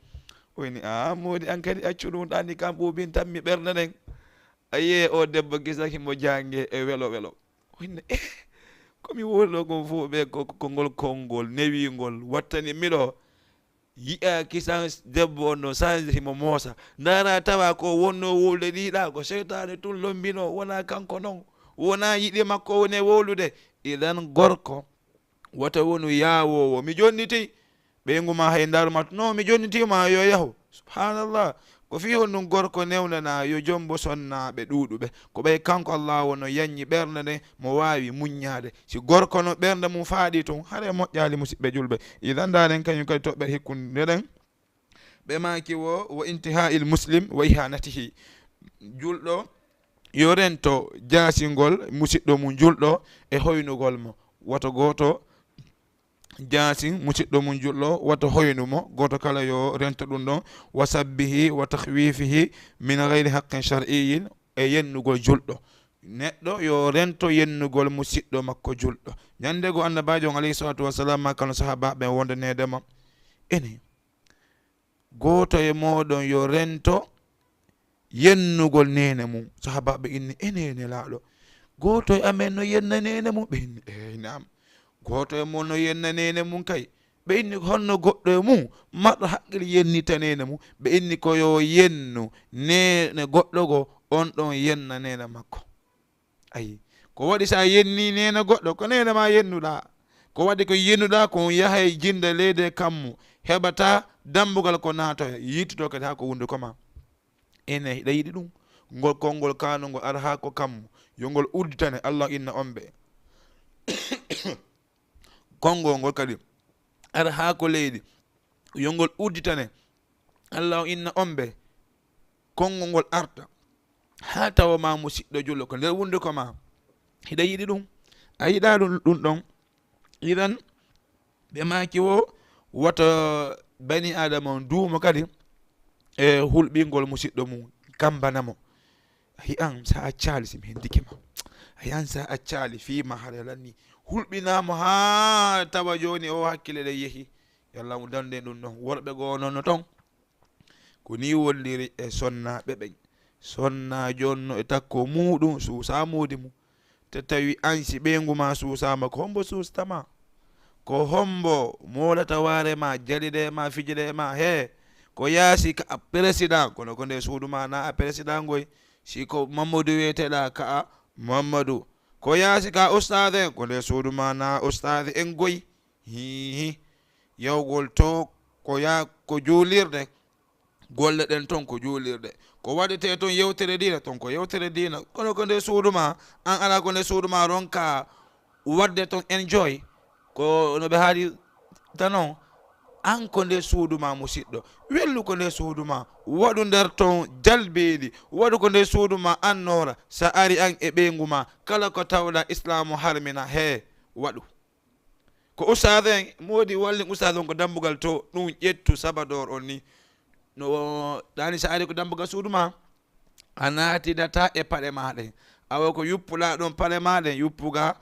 O inni, "Aa, moodi an kadi accu ɗum ɗaani kam ɓuuɓintan mi ɓernde nden." A yi'e o debbo gisa himo jaange e welo welo. O inni, "Eh, ko mi wowluɗo kon fof ɓe ko, ko ngol konngol newingol wattani mi ɗo." Yi'a kisan debbo on no sanji himo moosa. Ndaara tawa ko wonno wowlude ɗiɗa ko seytaane tun lombino, wona kanko non. Wona yiɗi makko woni e wowlude. Idan gorko Wota wonu yaawoowo, "Mi jonnitii." Ɓeyngu maa hay ndaaruma, "No, mi jonnitii ma, yo yahu." Subhaanallah. Ko fii honɗun gorko newnanaa yo jombo sonnaaɓe ɗuuɗuɓe? Ko ɓay kanko Allaahu no yanñi ɓernde nden, mo waawi muññaade. Si gorko no ɓernde mum faaɗi tun, haray moƴƴaali, musiɓɓe julɓe. Idan ndaaren kañum kadi toɓɓere hikkunde nden. Ɓe maaki wo, "Wa intihaa'il muslim wa ihaanatihi." Julɗo yo rento jaasingol musiɗɗo mum julɗo e hoynugol mo. Woto gooto jaasin musiɗɗo mum julɗo, woto hoynu mo. Gooto kala yo rento ɗum ɗon. "Wa sabbihi wa takhwifihi min ghayri haqqin shar'iyyin", e yennugol julɗo. Neɗɗo yo rento yennugol musiɗɗo makko julɗo. Ñande goo Annabaajo on, alayhi salaatu wa salaam, maakano sahaabaaɓe ɓen wondaneede mo, ene gooto e mooɗon yo rento yennugol neene mum. Sahaabaaɓe inni, "E neene laaɗo, gooto e amen no yenna neene mum?" Ɓe inni, "Eey, naam." "Gooto e mon no yenna neene mum kay." Ɓe inni, "Honno goɗɗo e mum marɗo haqqil yennita neene mum?" Ɓe inni, "Ko yo yennu neene goɗɗo goo, on ɗon yenna neene makko. Ayi, ko waɗi si a yennii neene goɗɗo, ko neene maa yennuɗaa. Ko waɗi ko yennuɗaa, ko on yahay jinnda leydi e kammu, heɓataa dambugal ko naatoya, yittoto kadi haa ko hunnduko maa. Ene hiɗa yiɗi ɗum? Ngol konngol kaanungol ara haa ko kammu, yo ngol udditane, Alla inna on ɓe. Konngol ngol kadi ara haa ko leydi, yo ngol udditane, Alla inna on ɓe. Konngol ngol arta haa tawa maa musiɗɗo julɗo ko nder hunnduko maa. Hiɗa yiɗi ɗum? A yiɗaa ɗum, ɗum ɗon? Idan, ɓe maaki wo, wota bani Aadama on duumo kadi e hulɓingol musiɗɗo mum, kambana mo. A yi'an sa accaali si mi hendike ma. A yi'an sa accaali fii ma hara lanni. Hulɓinaa mo haa tawa jooni o hakkile ɗen yehi. Yalla mo dande ɗum ɗon. Worɓe goo non no ton. Ko nii wonndiri e sonnaaɓe ɓen. Sonnaajo on no e takko muuɗum, suusaa moodi mum. Te tawi an si ɓeyngu maa suusaama, ko hombo suusata ma? Ko hombo moolata waare maa, jalida e maa, fijida e maa? Hee, ko yaasi ka a président, kono ko nder suudu maa na a président ngoy. Si ko Mammadu wiyeteɗaa, ka a Mammadu. Ko yaasi ka ustaaze, ko nder suudu maa na ustaaze en ngoy. Hiihi. Yawgol to ko ya-, ko juulirde. Golle ɗen ton ko juulirde. Ko waɗetee ton yewtere diina, ton ko yewtere diina. Kono ko nder suudu maa, an alaa ko nder suudu maa ronka waɗde ton enjoy. Ko no ɓe haalirta non, an ko nder suudu maa musiɗɗo. Wellu ko nder suudu maa. Waɗu nder ton jalbiiɗi. Waɗu ko nder suudu maa annoora. Sa ari an e ɓeyngu maa, kala ko tawɗaa Islaamu harmina, hee, waɗu. Ko ustaazu en, moodi wallin ustaazu on ko dambugal to, ɗum ƴettu sabadoor on ni. No ɗaani sa ari ko dambugal suudu maa, a naatidata e paɗe maa ɗen. Awa ko yuppuɗaa ɗon paɗe maa ɗen, yuppuga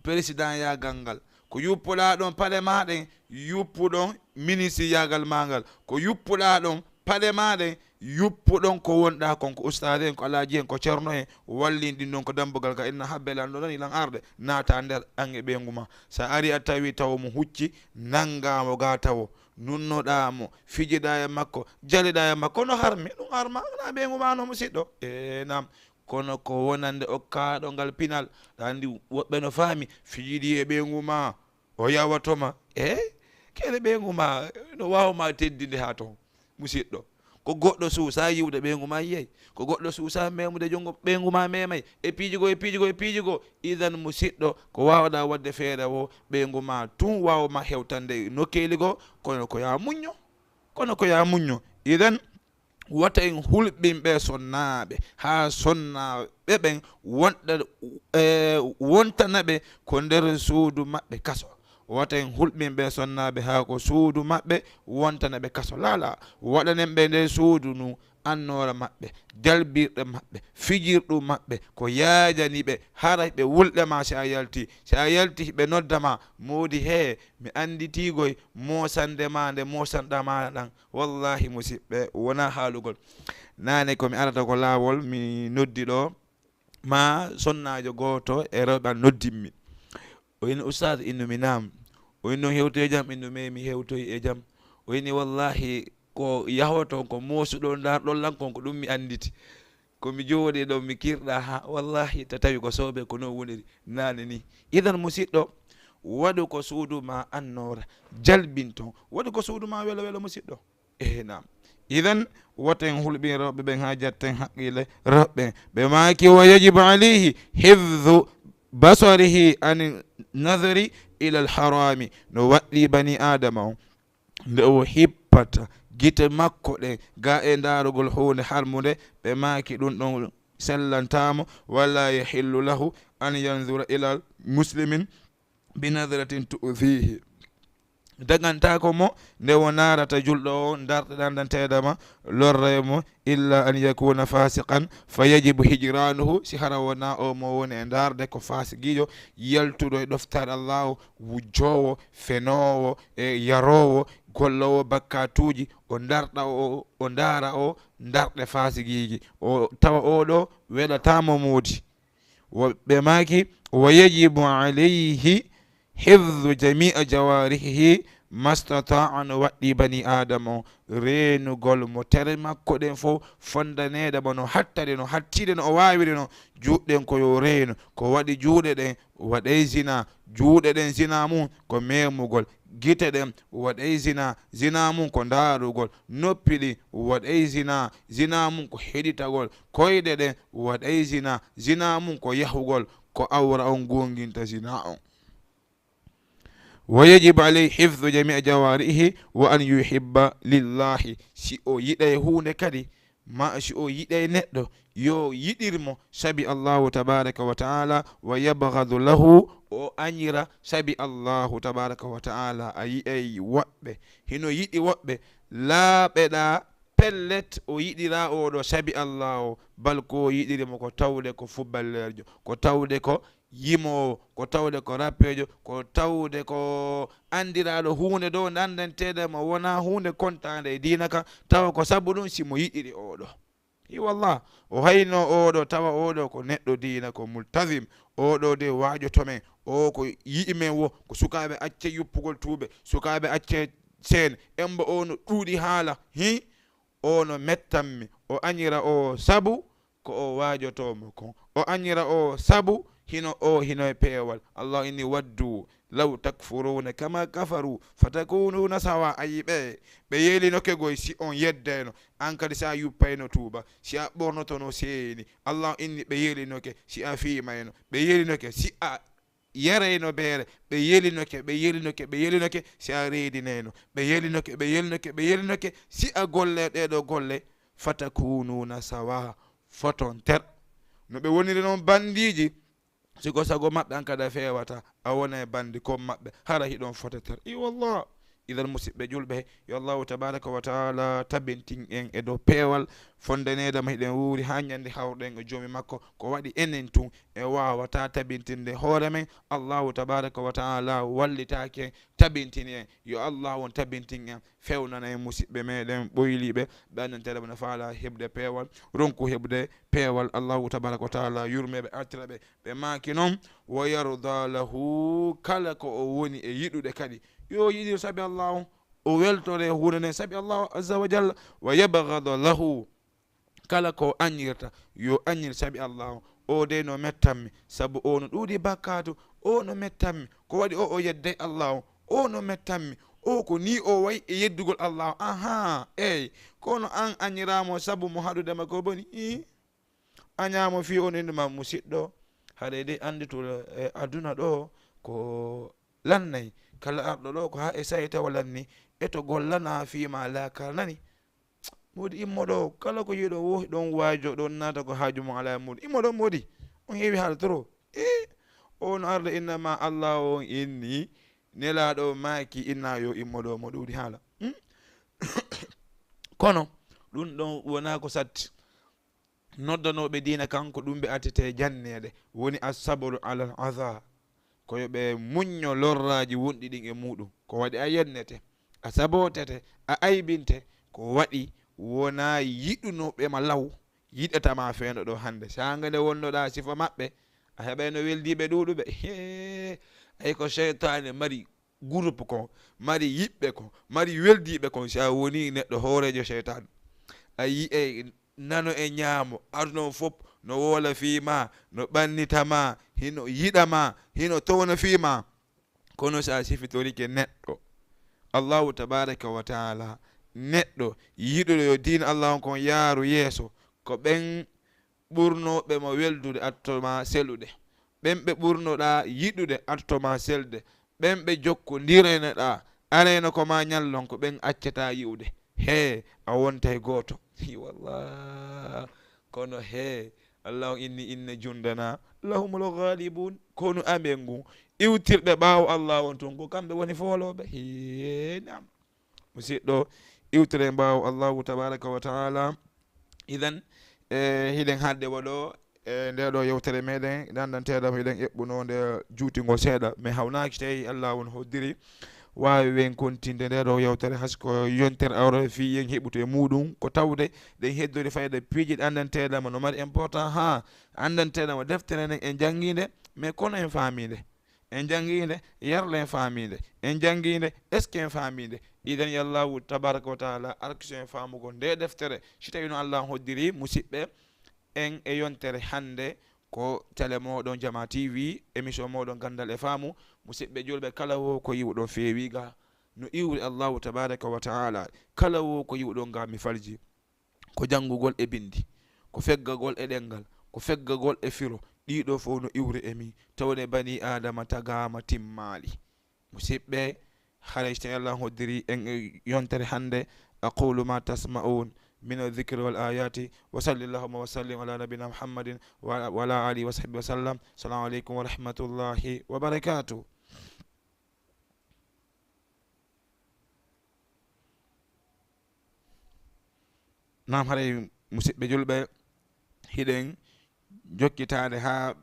président yaagal ngal. Ko yuppuɗaa ɗon paɗe maa ɗen, yuppuɗon ministre yaagal maa ngal. Ko yuppuɗaa ɗon paɗe maa ɗen, yuppuɗon ko wonɗaa kon, ko ustaazu en, ko alaaji en, ko cerno en, wallin ɗin ɗon ko dambugal ka inna habbe lan ɗon lan arde, naata nder an e ɓeyngu maa. Sa ari a tawi taw mo hucci, nanngaa mo gaa tawo, nunnoɗaa mo, fijiɗaa e makko, jaliɗaa e makko, no harmi, ɗum harma, na ɓeyngu maa no musiɗɗo. E nam, kono ko wonande okkaaɗo ngal pinal, ɗa anndi woɓɓe no faami, fijiɗi e ɓeyngu maa, o yawato ma. E kele ɓeyngu maa, no waawa ma teddinde haa ton. Musiɗɗo, ko goɗɗo suusaa yi'ude ɓeyngu maa yi'ay, ko goɗɗo suusaa meemude junngo ɓeyngu maa meemay, e piiji goo, e piiji goo, e piiji goo. Idan musiɗɗo, ko waawɗaa waɗde feere woo, ɓeyngu maa tun waawa ma hewtande nokkeeli goo, kono ko yaa muñño, kono ko yaa muñño. Idan wata en hulɓin ɓee sonnaaɓe, haa sonnaaɓe ɓen wonɗa, e, wontana ɓe ko nder suudu maɓɓe kaso. Wata en hulɓin ɓee sonnaaɓe haa ko suudu maɓɓe wontana ɓe kaso. Laa, laa, waɗanen ɓe nder suudu ndu annoora maɓɓe, jalbirɗe maɓɓe, fijirɗu maɓɓe, ko yaajani ɓe, hara ɓe wulɗe maa si a yalti, si a yalti ɓe nodda ma, moodi hee, mi annditiigoy moosande maa nde moosanɗaa maa ɗan. Wallaahi, musiɓɓe, wonaa haalugol. Naane ko mi arata ko laawol, mi noddi ɗoo, maa sonnaajo gooto e rewɓe an noddimmi. O inni, "Ustaaz," innumi, "Naam." O inni, "On hewtoyi e jam?" Innumi, "Mi hewtoyi e jam." O inni, "Wallaahi, ko yahoton, ko moosuɗon, ndaarɗon lan kon, ko ɗum mi annditi. Ko mi jooɗii ɗon, mi kirɗaa, haa, wallaahi, ta tawi ko soobee, ko non woniri naane nii." Idan, musiɗɗo, waɗu ko suudu maa annoora, jalbin ton. Waɗu ko suudu maa welo welo, musiɗɗo. Ehe, naam. Idan, woten hulɓin rewɓe ɓen haa jatten haqqille rewɓe ɓen. Ɓe maaki, "Wa yajibu alayhi hifdhu basarihi ani nadhari ila al-harami." No waɗɗii bani Aadama on, nde o hippata gite makko ɗen ga e ndaarugol huunde harmunde, ɓe maaki ɗum ɗon sellantaa mo, "Wala yahillu lahu an yanzura ila muslimin bi nadratin tu'dhihi." Dagantaako mo nde o naarata julɗo o, ndarɗe ɗan ɗan teedama lorre mo, "illa an yakuna fasiqan, fa yajibu hijranuhu." Si hara wona o mo woni e ndaarde ko fasiqiijo, yaltuɗo e ɗoftaade Allahu, wujjoowo, fenoowo, e yaroowo, golloowo bakkatuuji, o ndarɗa o, o ndaara o ndarɗe fasiqiiji, o tawa o ɗo weɗataa mo moodi. Wo-, ɓe maaki, "Wa yajibu alayhi hifdhu jami'a jawarihihi mastataa'a, no waɗɗii banii Aadama on reenugol mo tere makko ɗen fow, fondaneede mo no hattade, no hattide no o waawiri no, juuɗe ɗen ko yo reenu. Ko waɗi juuɗe ɗen waɗay zinaa, juuɗe ɗen zinaa mun ko meemugol, gite ɗen waɗay zinaa, zinaa mun ko ndaarugol, noppi ɗin waɗay zinaa, zinaa mun ko heɗitagol, koyɗe ɗen waɗay zinaa, zinaa mun ko yahugol, ko awra on goonginta zinaa on. Wa yajibu alayhi hifdhu jamii jawaarihi wa an yuhibba lillahi. Si o yiɗay huunde kadi, ma si o yiɗay neɗɗo, yo yiɗir mo sabi Allahu tabaraka wa taala, wa yabghadu lahu, o añira sabi Allahu tabaraka wa taala. A yi'ay woɓɓe, hino yiɗi woɓɓe, laaɓeɗaa pellet, o yiɗiraa oo ɗoo sabi Allahu, bal ko o yiɗiri mo ko tawde ko fuballeerjo, ko tawde ko yimoowo, ko tawde ko rappeejo, ko tawde ko anndiraaɗo huunde dow nanndanteede mo wonaa huunde kontaande e diina kan, tawa ko sabu ɗum si mo yiɗiri oo ɗoo. I wallah, o haynoo oo ɗoo, tawa oo ɗoo ko neɗɗo diina, ko multazim, oo ɗoo de waajoto men, oo ko yi'i men wo, ko sukaaɓe accee yuppugol tuube, sukaaɓe accee seen, embo oo no ɗuuɗi haala, hi? Oo no mettammi, o añira oo sabu ko o waajotoo mo kon. O añira oo sabu hino oo hino e peewal. Allahu inni, "Waddu law takfuruuna kama kafaru, fatakunuuna sawa." Ayi ɓe, ɓe yelinoke goy si on yeddayno, an kadi si a yuppayno tuuba, si a ɓornotono seeni. Allahu inni, ɓe yelinoke si a fiimayno, ɓe yelinoke si a yarayno beere, ɓe yelinoke, ɓe yelinoke, ɓe yelinoke, si a reedinayno, ɓe yelinoke, ɓe yelinoke, ɓe yelinoke, si a golle ɗee ɗoo golle, fatakunuuna sawa, foton ter. No ɓe woniri non bandiiji, si ko sago maɓɓe an kadi a feewata, a wona e bandi kon maɓɓe, hara hiɗon fota ter. I wallah. Idan, musiɓɓe julɓe, yo Allahu tabaraka wa taala tabintin en e dow peewal, fondaneede ma hiɗen wuuri haa ñande hawrɗen e Joomi makko. Ko waɗi enen tun e waawataa tabintinde hoore men, Allahu tabaraka wa taala wallitaaki en, tabintini en. Yo Allahu on tabintin en, fewnana en musiɓɓe meɗen ɓoyliiɓe, ɓe anndanteeɗe ɓe no faalaa heɓde peewal, ronku heɓde peewal. Allahu tabaraka wa taala yurmee ɓe, artira ɓe. Ɓe maaki non, "Wa yarda lahu," kala ko o woni e yiɗude kadi, yo yiɗir sabi Allahu, o weltore e huunde nden sabi Allahu azza wa jalla, "wa yabghada lahu," kala ko o añirta, yo añir sabi Allahu. O de no mettammi, sabu o no ɗuuɗi bakkaatu, o no mettammi, ko waɗi o, o yedday Allahu, o no mettammi, o ko nii o wayi e yeddugol Allahu. Ahaa, eey, kono an añiraamo sabu mo haɗude ma ko boni? Ii. A ñaamo fii on innde ma musiɗɗo, haɗa e de anndi to, e aduna ɗo ko lannay. Kala arɗo ɗo ko haa e sa'i tawa lanni, e to gollana fii ma laakara nani. Moodi immo ɗo, kala ko yiɗo wo ɗon waajo, ɗon naata ko haaju mum alaa e muuɗum. Immo ɗon moodi, on heewi haala trop. E, on arɗo innama Allah on inni, nelaaɗo maaki inna yo immo ɗo mo ɗuuɗi haala. Hmm? Kono, ɗum ɗon wonaa ko satti. Noddanooɓe diina kan ko ɗum ɓe attete janneede, woni assabaru alal adha, ko yo ɓe muñño lorraaji wonɗi ɗin e muuɗum. Ko waɗi a yennete, a sabootete, a aybinte, ko waɗi wonaa yiɗunooɓe ma law, yiɗata ma feendo ɗo hannde. Saanga nde wonnoɗaa sifa maɓɓe, a heɓayno weldiiɓe ɗuuɗuɓe. Hee, ay ko seytaane mari groupe kon, mari yiɓɓe kon, mari weldiiɓe kon, si a wonii neɗɗo hooreejo seytaane, a yi'ay nano e ñaamo, aduna on fof no woola fii maa, no ɓannita maa, hino yiɗa maa, hino towna fii maa. Kono si a sifitorike neɗɗo, Allahu tabaaraka wa taala, neɗɗo yiɗuɗo yo diina Allahu on kon yaaru yeeso, ko ɓen ɓurnooɓe mo weldude atto ma selude. Ɓen ɓe ɓurnoɗaa yiɗude atto ma selde. Ɓen ɓe jokkondiraynoɗaa arayno ko ma ñallon ko ɓen accataa yi'ude. Hee, a wontay gooto. Hi, wallah. Kono hee, Allah on inni, "Inna jundana lahumul ghalibun." Konu amen ngun, iwtirɓe ɓaawo Allah on tun, ko kamɓe woni foolooɓe. Hee, naam. Musiɗɗo, iwtiren ɓaawo Allahu tabaraka wa taala. Idan, e, hiɗen haalde waɗo, e, nde ɗo yewtere meɗen, ɗanɗanteɗam hiɗen eɓɓuno nde juutingol seeɗa. Mi hawnaaki tawi Allah on hoddiri. Waawi wen kontinde nde ɗo yewtere, hasko yontere awre fii yen heɓutu e muuɗum. Ko tawde ɗen heddori fayda piiji ɗanɗanteɗam no mari important haa andanteɗam deftere nden en janngi nde, mais kono en faami nde. En janngiinde, yarlen faamiinde. En janngiinde, esken faamiinde. Idan yo Allahu tabaraka wa taala arkiso en faamugol nde deftere. Si tawi no Allah hoddiri, musiɓɓe, en e yontere hannde ko tele mooɗon Jama T V, émission mooɗon Ganndal e Faamu. Musiɓɓe julɓe, kala wo ko yi'uɗon feewi ga no iwri Allahu tabaraka wa taala. Kala wo ko yi'uɗon ga mi falji. Ko janngugol e binndi, ko feggagol e ɗemngal, ko feggagol e firo, ɗiɗo fof no iwri e mi, tawde bani Aadama tagaama timmaali. Musiɓɓe, haray so tawii Allah hoddiri en e yontere hannde, أقول ما تسمعون من الذكر والآيات، وصل اللهم وسلم على نبينا محمد وعلى آله وصحبه وسلم. السلام عليكم ورحمة الله وبركاته. Naam, haray musiɓɓe julɓe, hiɗen jokkitaade haa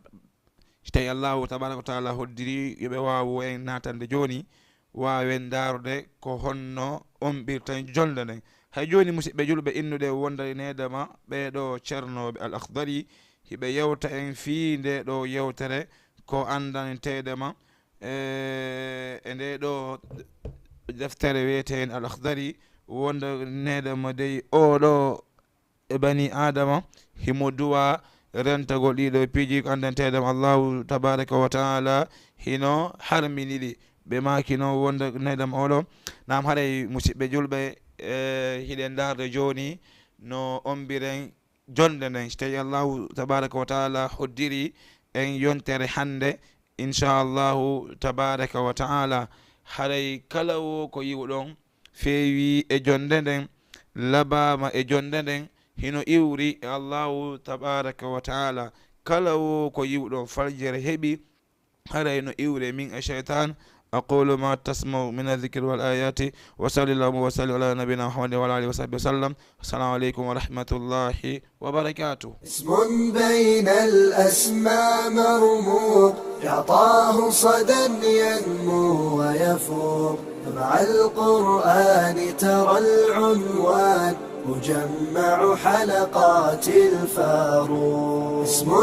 si tawi Allahu tabaraka wa taala hoddiri yo ɓe waawu en naatande jooni, waawen ndaarude ko honno omɓirten jonnde nden. Hay jooni, musiɓɓe julɓe, innuɗen wonde needama ɓee ɗoo ceernooɓe Al Akhdari, hiɓe yewta en fii ndee ɗoo yewtere ko anndanteede ma, e, e ndee ɗoo deftere wiyeteende Al Akhdari, wonde needama dey oo ɗoo e bani Aadama, himo duwaa rentagol ɗii ɗoo piiji ko anndanteede ma Allahu tabaraka wa taala hino harmini ɗi. Ɓe maaki non wonde needama oo ɗoo. Naam, haray musiɓɓe julɓe, e, hiɗen ndaarde jooni no ombiren jonnde nden, si tawi Allahu tabaraka wa taala hoddiri en yontere hannde, insha Allahu tabaraka wa taala, haray kala wo ko yi'uɗon feewi e jonnde nden, labaama e jonnde nden, hino iwri e Allahu tabaraka wa taala. Kala wo ko yi'uɗon faljere heɓi, haray no iwre min e shaytan. أقول ما تسمع من الذكر والآيات، وصل اللهم وسلم على نبينا محمد وعلى آله وصحبه وسلم. السلام عليكم ورحمة الله وبركاته. اسم بين الأسماء مرموق، يعطاه صدى ينمو ويفوق، مع القرآن ترى العنوان، مجمع حلقات الفاروق. اسم